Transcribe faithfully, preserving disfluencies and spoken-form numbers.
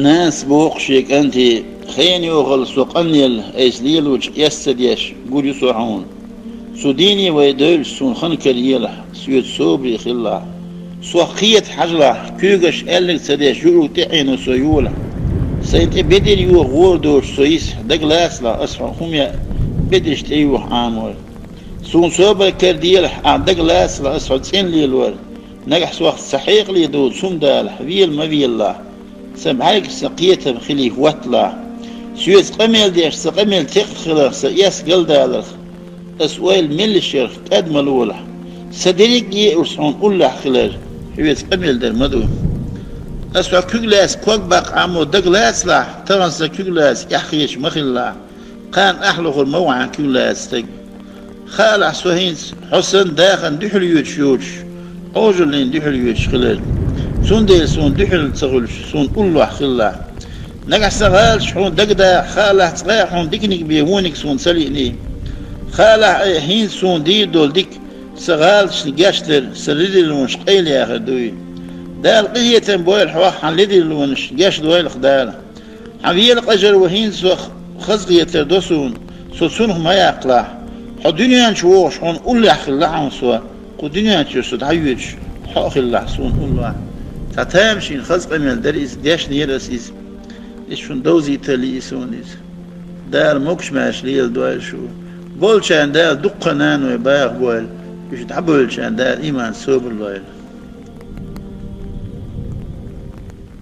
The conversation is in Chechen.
Нанас боху шен кӀанте: «Хенан йохалла со къанъелла, айса лелочух эс ца деш, гур ю со хьуна. Цу дийне вай девлча, суна хан караелахь, соьца собаре хилалахь. Сох кхета хьажалахь, куьйгаш аьлларг ца деш, юург тӀе Ӏено со йолахь. Сайна тӀе бедар йоха гӀора доцуш со йиса, дагалацалахь, ас хьуна хӀума яа, бедарш тӀеюха Ӏамор. Суна собар караделахь, ахь дагалацалахь, ас хьо цӀена лелор. Нагахь сох ца хьекъале доцу хӀума далахь, вела ма велалахь. Сан бӀаьргаш сан кхетам хилий хӀотталахь. Соьца къамел деш, сан къамел текхна хиларх, сан эс галдаларх, ас ойла меллишарх тӀад ма лолахь. Сан дерриг а еарс хьуна уллехь хилар, хьоьца къамел дар ма ду. Ас хьо куьг лаьцна ког баккха Ӏамо дагалацалахь, тахана сан куьг лаьцна эхь хеташ ма хилалахь. Кхана ахь лохур ма ву хьан куьг лаьцна стаг. Хаалахь со хӀинца хьо санна дахарна дуьхьал йоьдуш йоцуш, Ӏожаллина дуьхьал йоьдуш хилар. Цундела суна дуьхьал ца хуьлуш, суна уллохь хилалахь. Нагахь сан гӀалаташ хьуна дагадаккха, хаалахь цкъа а хьуна диканиг бен вониг суна ца лиъний. Хаалахь айхьа хӀинца суна дийр долу дика, сан гӀалаташна гечдар, сан ледарлонаш къайлаяхар дуй. Дала къинхетам бойла хьох, хьан ледарлонаш гечдойла-кх Дала. Хьан вела къажар ву хӀинца сох хазахетар до суна, со цунах ма яккхалахь. Хьо дуьнен чу вогӀуш хьуна уллехь хилла хьуна со, кху дуьнен чуьра со дӀайоьдуш хьо а хилалахь суна уллохь. Цхьа тамашийна хаза къамел дара иза, дешнера ас иза. Иза шуна довзийталлий и суна иза. Дала могуш-маьрша леладойла шу. Болчарна Дала дуккха наной баха бойла, уьш дӀабевллачарна Дала иман, собар лойла.